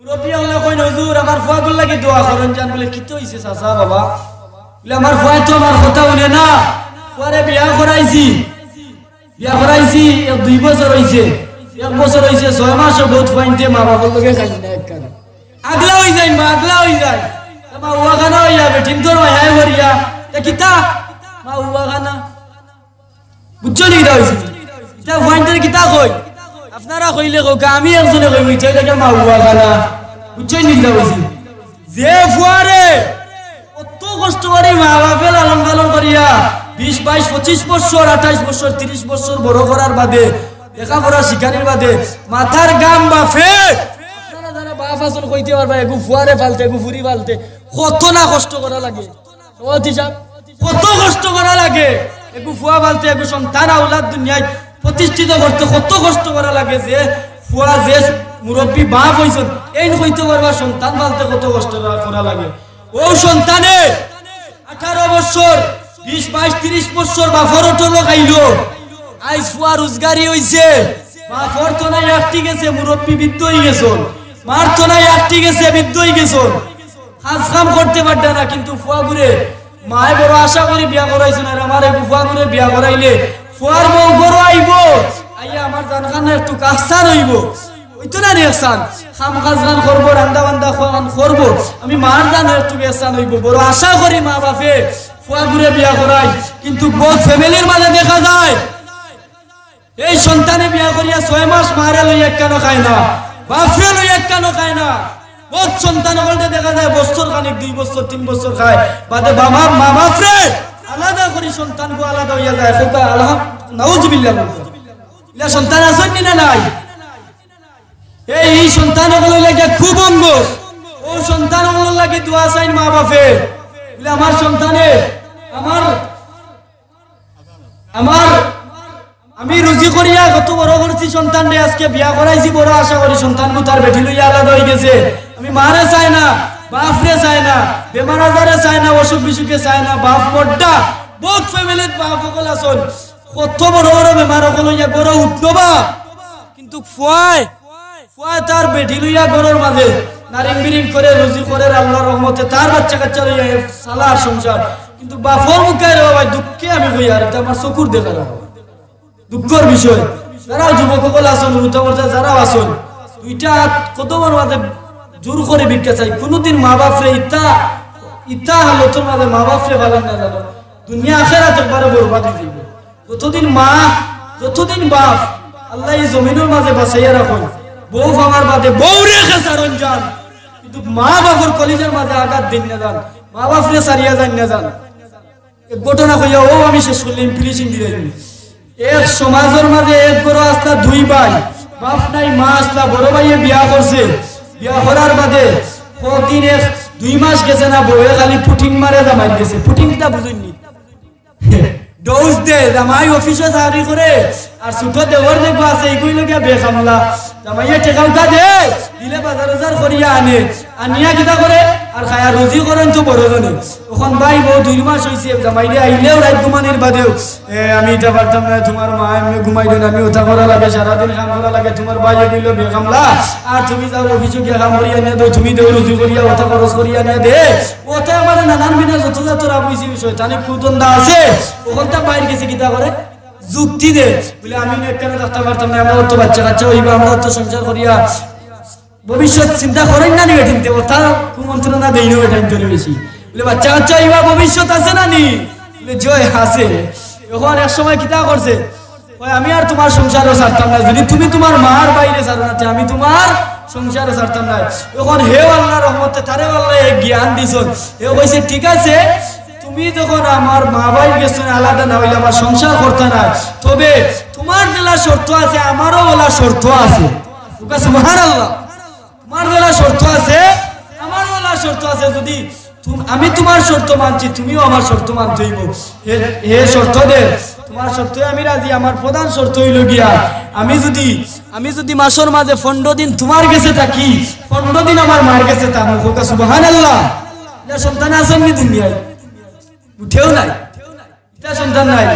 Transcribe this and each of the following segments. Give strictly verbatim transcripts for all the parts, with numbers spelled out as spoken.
মুরব্বি অকলে কইন, "হুজুর, আমার ফুয়াগুর লাগি দোয়া করইন যান।" বুলে, "কিতা অইছে চাচা বাবা?" বুলে, "আমার ফুয়ায় তো আমার কথা হুনে না, ফুয়ারে বিয়া করাইছি, বিয়া করাইছি এক দুই বছর অইছে, এক বছর অইছে, ছয় মাসও বউত ফুয়াইন্তে মা বাফর লগে খাইন না একখান। আগলা অই যাইন বা আগলা অই যাইন।" তা মা উয়া খানা অইয়া বেটিন্তর মায়ায় করিয়া, তা কিতা? মা উয়া খানা। বুঝছো নি কিতা অইছে? ইতা ফুয়াইন্তরে কিতা কই? আপনারা কইলে কউক্কা, আমি একজনে কইমু, ইতা অইলো গিয়া মা উয়া খানা। বুঝছো নি কিতা অইছে? যে ফুয়ারে অত কষ্ট করি মা বাফে লালন পালন করিয়া বিশ, বাইশ, পঁচিশ বছর, আঠাইশ বছর, তিরিশ বছর বড় করার বাদে, লেখাপড়া শিখানির বাদে, মাথার ঘাম বাফে, আপনারা যারা বাফ আছইন কইতে পারবা, এগু ফুয়ারে ফালতে, এগু ফুরি ফালতে কত না কষ্ট করা লাগে। সভাপতি সাব, কত কষ্ট করা লাগে। এগু ফুয়া ফালতে, এগু সন্তান আওলাদ দুনিয়াত প্রতিষ্ঠিত করতে কত কষ্ট করা লাগে। যে ফুয়া, যে মুরব্বি বাফ অইছইন, এইন কইতে পারবা সন্তান ফালতে কত কষ্ট করা লাগে। অউ সন্তানে আঠারো বছর, বিশ, বাইশ, তিরিশ বছর বাফর অটলো খাইলো। আইজ ফুয়া রোজগারি অইছে, বাফর তো নাই একটি গেছে, মুরব্বি বৃদ্ধ অই গেছইন, মার তো নাই একটি গেছে, বৃদ্ধ অই গেছইন। কাজ কাম করতে পারতা না, কিন্তু ফুয়াগুরে মায়ে বড় আশা করি বিয়া করাইছইন, আর আমার এগু ফুয়াগুরে বিয়া করাইলে ফুয়ার বউ ঘরো আইবো, আইয়া আমার জানখান একটু কাছান অইবো, অইতো না নি একসান, কাম কাজ খান করবো, রান্দা বান্দা খান করবো, আমি মার জানো একটু একসান অইবো, বড় আশা করি মা বাফে ফুয়াগুরে বিয়া করাইন। কিন্তু বউত ফ্যামিলির মাঝে দেখা যায় এই সন্তানে বিয়া করিয়া ছয় মাস মারে লইয়া একখানো খায় না, বাফরে লইয়া একখানো খায় না। বউত সন্তান অকলরে দেখা যায় বছর খানিক, দুই বছর, তিন বছর খায়, বাদে বাবা মা বাফরে আলাদা করি সন্তানগু আলাদা অইয়া যায়। কউক্কা আলহাম-, নাউজুবিল্লাহ বলতে। ইলা সন্তান আছইন নি না নাই? এই, এই সন্তান অকলর লাগিয়া খুব অঙ্গস। অউ সন্তান অকলর লাগি দোয়া চাইন মা বাফে। বুলে, "আমার সন্তানে, আমার, আমার, আমি রুজি করিয়া কত বড় করছি সন্তানরে, আজকে বিয়া করাইছি, বড় আশা করি সন্তানগু তার বেটি লইয়া আলাদা অই গেছে। আমি মারে চায় না, বাফরে চায় না, বেমার আজারে চায় না, অসুখ বিসুখে চায় না, বাফ মড্ডা।" বউত ফ্যামিলিত বাফ অকল আছইন, কত বড় বড় বেমার অকল অইয়া ঘরো উঠতো বা, কিন্তু ফুয়ায়, ফুয়ায় তার বেটি লইয়া ঘরর মাঝে নারিং বিরিং করে, রুজি করে, আল্লার রহমতে তার বাচ্চা কাচ্চা লইয়া এ চালার সংসার। কিন্তু বাফর মুখে রে বাবা, দুঃখে আমি কই, আর ইটা আমার চকুর দেখা না। দুঃখর বিষয়। যারাও যুবক অকল আছইন, উঠা উঠা যারাও আছইন, দুইটা আত কদমর মাঝে জোর করি ভিক্ষা চাই। কুনুদিন মা বাফরে ইতা, ইতা হালতর মাঝে মা বাফরে ফালাইন না জানো, দুনিয়া আখেরাত একবারে বরবাদ অই যাইবো। যতদিন মা, যতদিন বাফ, আল্লায় ই জমিনর মাঝে বাঁচাইয়া রাখইন, বউ পাওয়ার বাদে বউরে খেসারইন যান, কিন্তু মা বাফর কলিজার মাঝে আঘাত দিন না যান, মা বাফরে ছাড়িয়া যাইন না যান। এক ঘটনা কইয়া অউ আমি শেষ করলে finishing দিলাইমু। এক সমাজর মাঝে এক ঘরো আছলা দুই ভাই, বাফ নাই মা আছলা, বড় ভাইয়ে বিয়া করছে, বিয়া করার বাদে কদিন এক দুই মাস গেছে না, বউয়ে খালি পুটিং মারে জামাইর গেছে। পুটিং কিতা বুঝইন নি? ডৌজ দে, জামাই অফিসো চাকরি করে, আর ছুটো দেওর যেগু আছে, ইগু অইলো গিয়া বেকামলা। জামাইয়ে টেকা উঠা দে, দিলে বাজার উজার করিয়া আনে, আনিয়া কিতা করে, আর খায়া রুজি করইন তো বড় জনে। অখন ভাই বউ দুই মাস অইছে, জামাইরে আইলেও রাইত ঘুমানির বাদেও, "এ, আমি ইটা পারতাম না, তুমার মা এমনে ঘুমাই দেন, আমি অতা করা লাগে, সারাদিন কাম করা লাগে, তুমার ভাইয়ে অইলো বেকামলা, আর তুমি যাও অফিসো গিয়া কাম করিয়া আনিয়া দেও, তুমি দেও রুজি করিয়া, অতা খরচ করিয়া আনিয়া দে।" অতায় আমারে নানান বিনা যত যত রাগ অইছে, শয়তানি কুতন্ডা আছে, অখানতা বাইর গেছে কিতা করে? যুক্তি দে। বুলে, "আমি নু একখানে থাকতাম পারতাম না, আমরা অত বাচ্চা কাচ্চা অইবা, আমরা অত সংসার করিয়া ভবিষ্যৎ চিন্তা করইন না নি বেটিন্তে, অতা কুমন্ত্রণা দেইন বেটাইন্তরে বেশি।" বুলে, "বাচ্চা কাচ্চা অইবা, ভবিষ্যৎ আছে না নি?" বুলে, "জি অয় আছে।" অখন এক সময় কিতা করছে? কয়, "আমি আর তুমার সংসারও ছাড়তাম না, যুদি তুমি তুমার মার ভাইরে ছাড়ো না, তে আমি তুমার সংসারও ছাড়তাম না।" অখন হেও আল্লার রহমতে তারেও আল্লায় এক জ্ঞান দিছইন। হেও কইছে, "ঠিক আছে, তুমি যখন আমার মা ভাইর গেছ থনে আলাদা না অইলে আমার সংসার করতা নায়, তবে তুমার যেলা শর্ত আছে আমারও অলা শর্ত আছে।" কউক্কা সুবহানাল্লাহ। তুমার যেলা শর্ত আছে, আমারও অলা শর্ত আছে। যুদি তুম-, আমি তুমার শর্ত মানছি, তুমিও আমার শর্ত মানতে অইবো। হে, হে শর্ত দে, তুমার শর্তে আমি রাজি, আমার প্রধান শর্ত অইলো গিয়া, আমি যুদি, আমি যুদি মাসর মাঝে পনরো দিন তুমার গেছে থাকি, পনরো দিন আমার মার গেছে থাকমু। কউক্কা সুবহানাল্লাহ। ইলা সন্তান আছইন নি দুনিয়াত? উঠেও নাই। ইতা সন্তান নাই।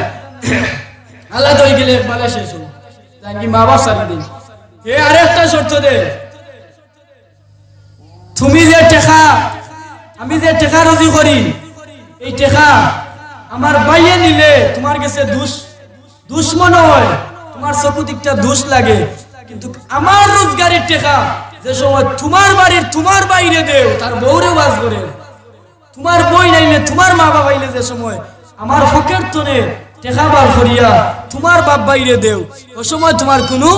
আলাদা অই গেলে একবারে শেষ অইবো। তাই কি মা বাফ ছাড়ি দেইন। হে আরেকটা শর্ত দে। আমি যে টেকা রুজি করি, এই টেকা আমার ভাইয়ে নিলে তুমার গেছে দুষ, দুষ মনে অয়, তুমার চকুত একটা দুষ লাগে, কিন্তু আমার রুজগারির টেকা যে সময় তুমার বাড়ির তুমার ভাইরে দেও, তার বউরে ওয়াজ করে, তুমার বইন আইলে, তুমার মা-বাফ আইলে যে সময় আমার পকেট তনে টেকা বার করিয়া তুমার বাপ ভাইরে দেও, অউ সময় তুমার কুনু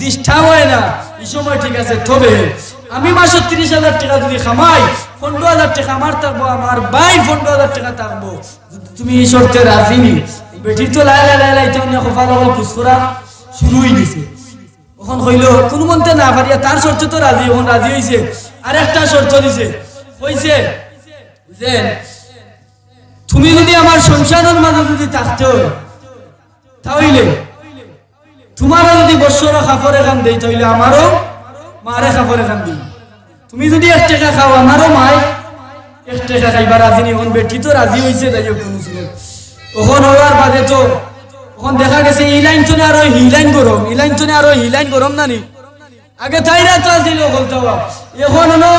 disturb অয় না, ই সময় ঠিক আছে। তবে আমি মাসো তিরিশ হাজার টেকা যুদি কামাই, পনরো হাজার টেকা আমার থাকবো, আমার ভাইর পনরো হাজার টেকা থাকবো, যুদি তুমি ই শর্তে রাজি নি। বেটির তো লাইলা লাইলা ইতা অইন্য কপাল অকল কুচকুরা শুরু অইগেছে। অখন কইলো কুনুমন্তে না পারিয়া তার শর্তে তো রাজি, অখন রাজি অইছে, আরেকটা শর্ত দিছে, কইছে যে তুমি যুদি আমার সংসারর মাঝে যুদি থাকতে অয়, তাইলে তুমারও যুদি বছরো কাপড় এখান দেই, তাইলে আমারও মারে কাপড় এখান দিও। তুমি যুদি এক টেকা খাও, আমারও মায় এক টেকা খাইবা। রাজি নি? অখন বেটি তো রাজি অইছে, যাই হউক কুনু সুরত। অখন অওয়ার বাদে তো, অখন দেখা গেছে ই লাইন তনে আরো হি লাইন গরম, ই লাইন তনে আরো হি লাইন গরম না নি? আগে তাইরা তো আছিল অকলতা। অখন অনো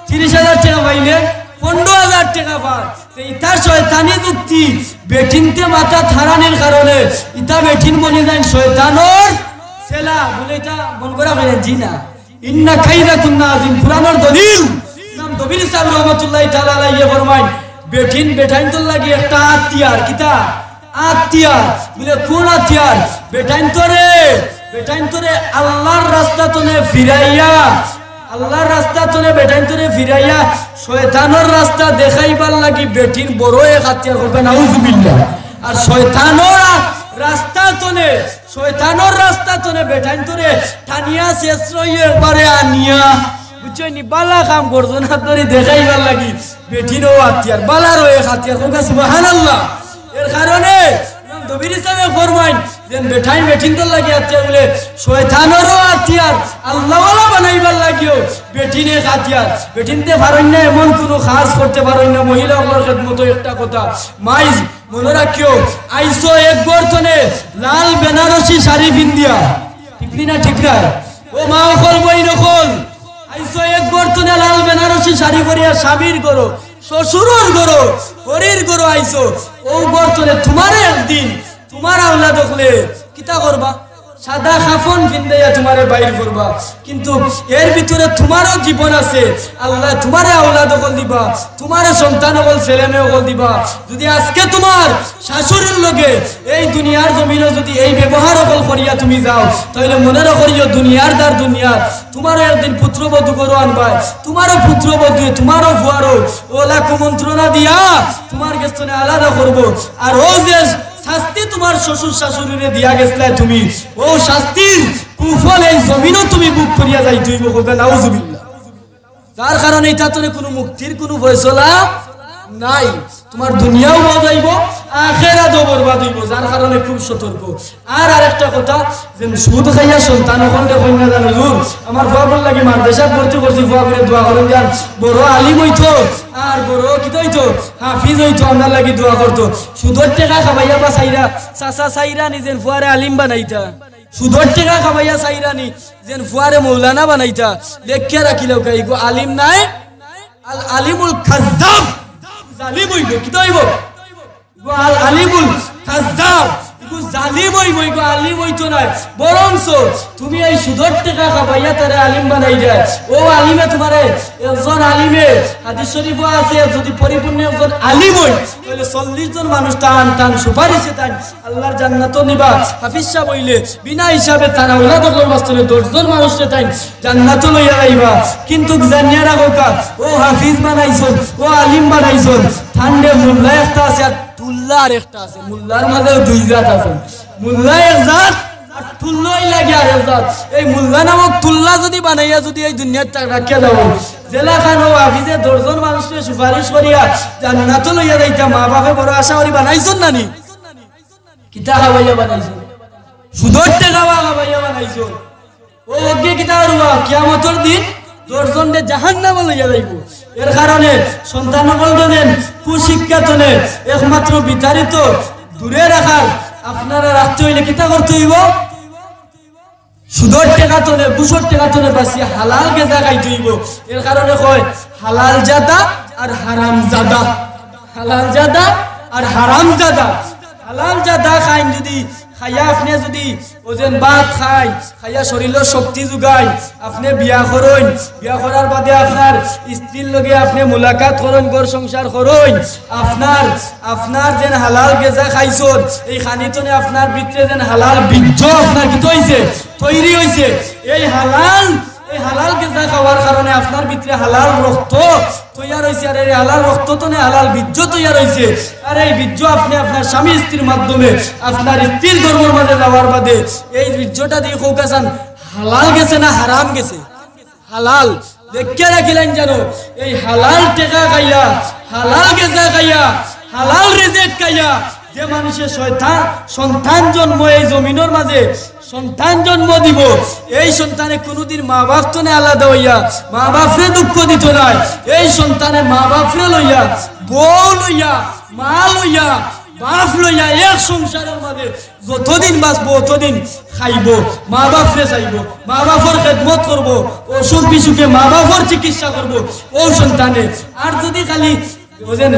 তিরিশ হাজার টেকা পাইলে পনরো হাজার টেকা পার। তে ইতা শয়তানি যুক্তি, বেটিন্তে মাথা থারানির কারণে ইতা বেটিন বনি যাইন শয়তানর ছেলা। বুলে ইতা মন করা অইলে জি না। ইন্না কাইদাকুন্না আযীম, কুরআনর দলিল। ইমাম দবির সাহেব রহমতুল্লাহি তাআলা আলাইহি ফরমাইন, বেটিন বেটাইন্তর লাগি একটা আতিয়ার। কিতা? আতিয়ার। বুলে কুন আতিয়ার? বেটাইন্তরে, বেটাইন্তরে আল্লার রাস্তা তনে ফিরাইয়া, আল্লার রাস্তা তনে বেটাইন্তরে ফিরাইয়া শয়তানর রাস্তা দেখাইবার লাগি বেটিন বড় এক আতিয়ার। কউক্কা নাউজুবিল্লাহ। আর শয়তানর রাস্তা তনে, শয়তানর রাস্তা তনে বেটাইন্তরে টানিয়া শেষ রইয়া একবারে আনিয়া, বুঝছো নি, বালা কাম করছো না তোরে দেখাইবার লাগি বেটিনও আতিয়ার, বালারও এক আতিয়ার। কউক্কা সুবহানাল্লাহ। এর কারণে ইমাম দবির সাহেবে ফরমাইন, যেন বেটাইন বেটিন্তর লাগি আতিয়ার বুলে শয়তানরও আতিয়ার, আল্লাওয়ালা বানাইবার লাগিও বেটিন এক আতিয়ার। বেটিন্তে পারইন না, এমন কুনু কাজ করতে পারইন না, মহিলা অকলর খেদমতো একটা কথা। মাইজ মনো রাখিও, আইছো এক ঘর তনে লাল বেনারসি শাড়ি পিন্দিয়া, ঠিক নি না? ঠিক না? ও মা অকল, বইন অকল, আইছো এক ঘর তনে লাল বেনারসি শাড়ি পরিয়া স্বামীর ঘরো, শ্বশুরর ঘরো, হরির ঘরো আইছো। অউ ঘর তনে তুমারে একদিন তুমার আওলাদ অকলে কিতা করবা? সাদা কাফন পিন্দাইয়া তুমারে বাইর করবা, কিন্তু এর ভিতরে তুমারও জীবন আছে। আল্লায় তুমারে আওলাদ অকল দিবা, তুমারে সন্তান অকল, ছেলে মেয়ে অকল দিবা। যুদি আজকে তুমার শাশুড়ির লগে এই দুনিয়ার জমিনো যুদি এই ব্যবহার অকল করিয়া তুমি যাও, তাইলে মনে রাখিও দুনিয়ার দার দুনিয়ার, তুমারও একদিন পুত্রবধূ ঘরো আনবায়, তুমারও পুত্রবধূ, তুমারও ফুয়ারও অলা কুমন্ত্রণা দিয়া তুমার গেছ তনে আলাদা করবো। আর অউ যে শাস্তি তুমার শ্বশুর শাশুড়িরে দিয়া গেছলায় তুমি, অউ শাস্তির কুফল এই জমিনো তুমি ভোগ করিয়া যাইতে অইবো। কউক্কা নাউজুবিল্লাহ। যার কারণে ইতা তনে কুনু মুক্তির কুনু ফয়সলা নাই। তুমার দুনিয়াও বরবাদ অইবো, আখেরাতও বরবাদ অইবো। যার কারণে খুব সতর্ক। আর আরেকটা কথা, যেন সুদ খাইয়া সন্তান অকলরে কইন না যান, হুজুর, আমার ফুয়াগুর লাগি মাদ্রাসাত ভর্তি করছি, ফুয়াগুরে দোয়া করইন যান, বড় আলিম অইতো, আর বড় কিতা অইতো, হাফিজ অইতো, আমরার লাগি দোয়া করতো। সুদর টেকা খাবাইয়া বা চাইরা, চাচা চাইরা নি যেন ফুয়ারে আলিম বানাইতা। সুদর টেকা খাবাইয়া চাইরা নি যেন ফুয়ারে মৌলানা বানাইতা। লেখিয়া রাখিলাউক্কা, ইগু আলিম নায়, আল আলিমুল কাজ্জাব, জালিম অইবো। কিতা অইবো? ইগু আল আলিমুল কাজ্জাব, ইগু জালিম অইবো, ইগু আলিম অইতো নায়। বরঞ্চ তুমি এই সুদর টেকা খাবাইয়া তারে আলিম বানাইরায়। অউ আলিমে তুমারে, একজন আলিমে, হাদিস শরীফো আছে, যুদি পরিপূর্ণ একজন আলিম অয়, তাইলে চল্লিশ জন মানুষ তান তান সুপারিশে তাইন আল্লার জান্নাতো নিবা। হাফিজ সাব অইলে বিনা হিসাবে তান আওলাদ অকলর মাঝখানো দশ জন মানুষরে তাইন জান্নাতো লইয়া যাইবা। কিন্তু জানিয়া রাখউক্কা, অউ হাফিজ বানাইছইন, অউ আলিম বানাইছইন, তানরে মোল্লা একটা আছে আর টুল্লা আরেকটা আছে। মোল্লার মাঝেও দুই জাত আছে, মোল্লা এক জাত আর টুল্লা অইলা গিয়া আরেক জাত। এই মোল্লা নামক টুল্লা যুদি বানাইয়া যুদি এই দুনিয়াত তা রাখিয়া যাও, যেলাখান অউ হাফিজে দশ জন মানুষরে সুপারিশ করিয়া জান্নাতো লইয়া যাইতা, মা-বাফে বড় আশা করি বানাইছইন না নি? কিতা খাবাইয়া বানাইছইন? সুদর টেকা খাবাইয়া বানাইছইন। অউ অগে কিতা করবা? কিয়ামতর দিন দশ জনরে জাহান্নামো লইয়া যাইবো। এর কারণে সন্তান অকলরে যেন কুশিক্ষা তনে একমাত্র বিতাড়িত দূরে রাখার, আপনারা রাখতে অইলে কিতা করতে অইবো? সুদর টেকা তনে, ঘুষর টেকা তনে বাঁচিয়া হালাল গেজা খাইতে অইবো। এর কারণে কয়, হালাল জাদা আর হারামজাদা। হালালজাদা আর হারামজাদা। হালালজাদা খাইন যুদি, খাইয়া আপনে যুদি ওজন ভাত খাইন, খাইয়া শরীরর শক্তি যোগাইন, আপনে বিয়া করইন, বিয়া করার বাদে আপনার স্ত্রীর লগে আপনে মুলাকাত করইন, ঘর সংসার করইন, আপনার, আপনার যেন হালাল গেজা খাইছইন, এই খানিতনে আপনার ভিতরে যেন হালাল বীর্য আপনার কিতা অইছে, তৈরি অইছে। এই হালাল, এই হালাল গেজা খাওয়ার কারণে আপনার ভিতরে হালাল রক্ত তৈয়ার অইছে, আর এই হালাল রক্ত তনে হালাল বীর্য তৈয়ার অইছে। আর এই বীর্য আপনে আপনার স্বামী স্ত্রীর মাধ্যমে আপনার স্ত্রীর গর্ভর মাঝে যাওয়ার বাদে এই বীর্যটা দিয়া কউক্কা চাইন হালাল গেছে না হারাম গেছে? হালাল। দেখিয়া রাখিলাইন যেন, এই হালাল টেকা খাইয়া, হালাল গেজা খাইয়া, হালাল রিজিক খাইয়া যে মানুষে শয়তান, সন্তান জন্ম এই জমিনর মাঝে সন্তান জন্ম দিবো, এই সন্তানে কুনুদিন মা বাপ তনে আলাদা অইয়া মা বাপরে দুঃখ দিতো নায়। এই সন্তানে মা বাপরে লইয়া, বউ লইয়া, মা লইয়া, বাপ লইয়া এক সংসারর মাঝে যতদিন বাঁচবো, অতদিন খাইবো, মা বাপরে চাইবো, মা বাপর খেদমত করবো, অসুখ বিসুখে মা বাপর চিকিৎসা করবো অউ সন্তানে। আর যুদি খালি বুঝেন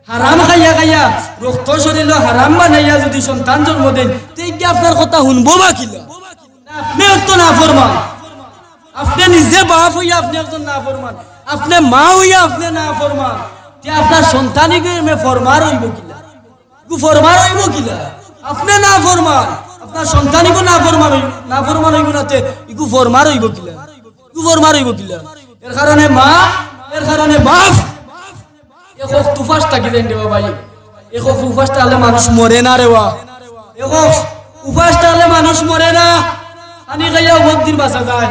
হারাম খাইয়া খাইয়া, রক্ত শরীরো হারাম বানাইয়া যুদি সন্তান জন্ম দেইন, তে ইগিয়ে আপনার কথা হুনবো বা কিলা? আপনে তো নাফরমান। আপনে নিজে বাপ অইয়া আপনে একজন নাফরমান। আপনে মা অইয়া আপনে নাফরমান। তে আপনার সন্তান ইগু এমনে ফরমান অইবো কিলা? ইগু ফরমান অইবো কিলা? আপনে নাফরমান। আপনার সন্তান ইগু নাফরমান অই-, নাফরমান অইবো না তে ইগু ফরমান অইবো কিলা? ইগু ফরমান অইবো কিলা? এর কারণে মা, এর কারণে বাপ। এ হক তুফাস থাকি যাইন রে বা ভাই। এ হক উপাস থাকলে মানুষ মরে না রে বা। এ হক উপাস থাকলে মানুষ মরে না। পানি খাইয়াও বহুত দিন বাঁচা যায়।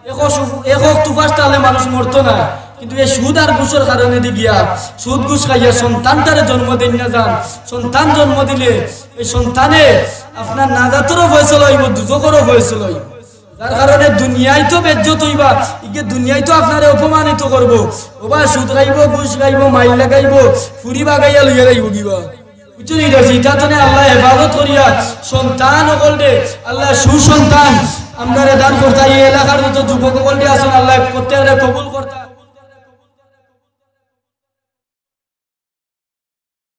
এ হক সু-, এ হক তুফাস থাকলে মানুষ মরতো না। কিন্তু এই সুদ আর ঘুষর কারণে দি গিয়া, সুদ ঘুষ খাইয়া সন্তানটারে জন্ম দেইন না যান। সন্তান জন্ম দিলে এই সন্তানে আপনার নাজাতরও ফয়সলা অইবো, দুজখরও ফয়সলা অইবো। যার কারণে দুনিয়ায় তো বেইজ্জত অইবা, ইগিয়ে দুনিয়ায় তো আপনারে অপমানিত করবো। ওবা সুদ খাইবো, ঘুষ খাইবো, মাইর লাগাইবো, ফুরি বাগাইয়া লইয়া যাইবো গিবা। বুঝছো নি? ইটা তনে আল্লায় হেফাজত করিয়া সন্তান অকলরে, আল্লায় সুসন্তান আমরারে দান করতা। এই এলাকার যত যুবক অকলরে আছইন, আল্লায় প্রত্যেকরে কবুল